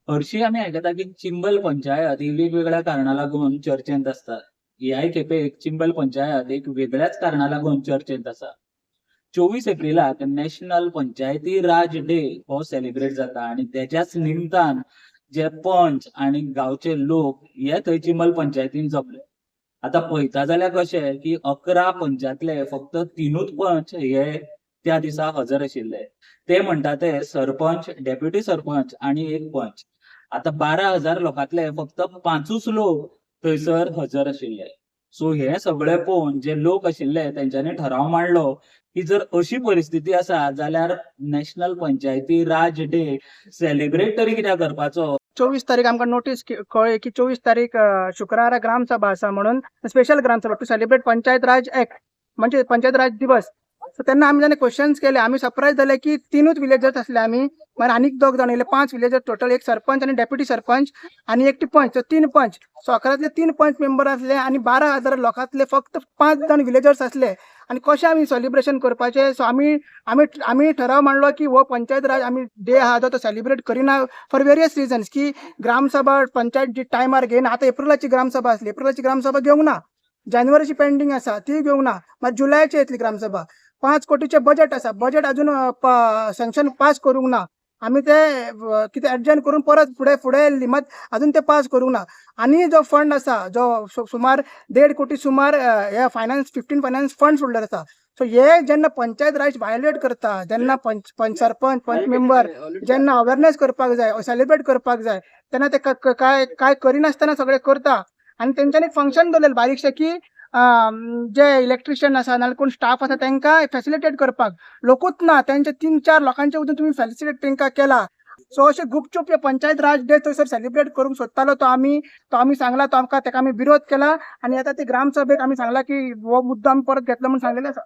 हरशी आमी आयकता की चिंबल पंचायत ही वेगवेगळ्या कारणा लागून चर्चेंत आसता. ह्याय खेपेक चिंबल पंचायत एक वेगळ्याच कारणा लागून चर्चेंत आसा. 24 एप्रिलाक नॅशनल पंचायती राज डे हो सेलिब्रेट जाता आणि तेच्याच निमतान जे पंच आणि गावचे लोक हे थंय चिंबल पंचायतीन जमले. आता पळयता जाल्यार कशें की 11 पंचांतले फक्त 3 पंच हे त्या दिसा हजर आशिल्ले. ते म्हणटा ते सरपंच, डेप्युटी सरपंच आणि एक पंच. आता 12,000 लोकांतले फक्त 5 लोक थंयसर हजर आशिल्ले. सो हे सगळे पळोवन जे लोक आशिल्ले तेंच्यांनी ठराव मांडलो की जर अशी परिस्थिती आसा जाल्यार नॅशनल पंचायती राज डे सेलिब्रेट तरी कित्याक करपाचो. 24 तारीख आमकां नोटीस कळ्ळी की 24 तारीख शुक्रारा ग्रामसभा आसा म्हणून, स्पेशल ग्रामसभा to celebrate panchayat raj act, म्हणजे पंचायत राज दिवस. सो तेन्ना आमी जेन्ना क्वेश्चन्स केले, आमी सरप्रायज जाले की 3 विलेजर्स आसले आमी, मागीर आनीक 2 जाण येयले, 5 विलेजर्स टोटल, एक सरपंच आनी डेप्युटी सरपंच आनी एकटी पंच, सो 3 पंच. सो 11 3 पंच मेंबर आसले आनी 12,000 लोकांतले फक्त 5 जाण विलेजर्स आसले. आनी कशें आमी सेलिब्रेशन करपाचें? सो आमी आमी आमी ठराव मांडलो की हो पंचायत राज आमी डे आहा तो सेलिब्रेट करिना फॉर वेरियस रिजन्स, की ग्रामसभा पंचायत जी टायमार घेयना. आतां एप्रिलाची ग्रामसभा आसली, एप्रिलाची ग्रामसभा घेवंक ना, जानेवारीची पेंडींग आसा ती घेवंक ना, मागीर जुलयाची येतली ग्रामसभा. 5 कोटीचें बजेट आसा, बजेट अजून सँक्शन पास करूंक ना, आमी ते कितें एडजन करून परत फुडें फुडें येयल्ली, मात अजून ते पास करूंक ना. आनी जो फंड आसा जो सुमार 1.5 कोटी सुमार हे फायनान्स 15 फायनान्स फंड सोडलेले आसा. सो हे जेन्ना पंचायत राज वायलेट करता, जेन्ना पंच पंच सरपंच पंच मेंबर जेन्ना अवेरनेस करपाक जाय, सेलिब्रेट करपाक जाय, तेन्ना ते काय काय करिनासतना सगळें करता. आनी तेंच्यांनी फंक्शन दवरलेलें बारीकशें की जे इलेक्ट्रिशियन आसा नाल्यार कोण स्टाफ आसा तेंकां फेसिलिटेट करपाक, लोकूच ना, तेंचे 3-4 लोकांचे वचून तुमी फेसिलिटेट तेंकां केला. सो अशें गुपचूप हे पंचायत राज डे थंयसर सेलिब्रेट करूंक सोदतालो तो आमी सांगला, तो आमकां तेका आमी विरोध केला. आनी आतां ते ग्रामसभेक आमी सांगला की हो मुद्दो आमी परत घेतलो म्हूण सांगलेलें आसा.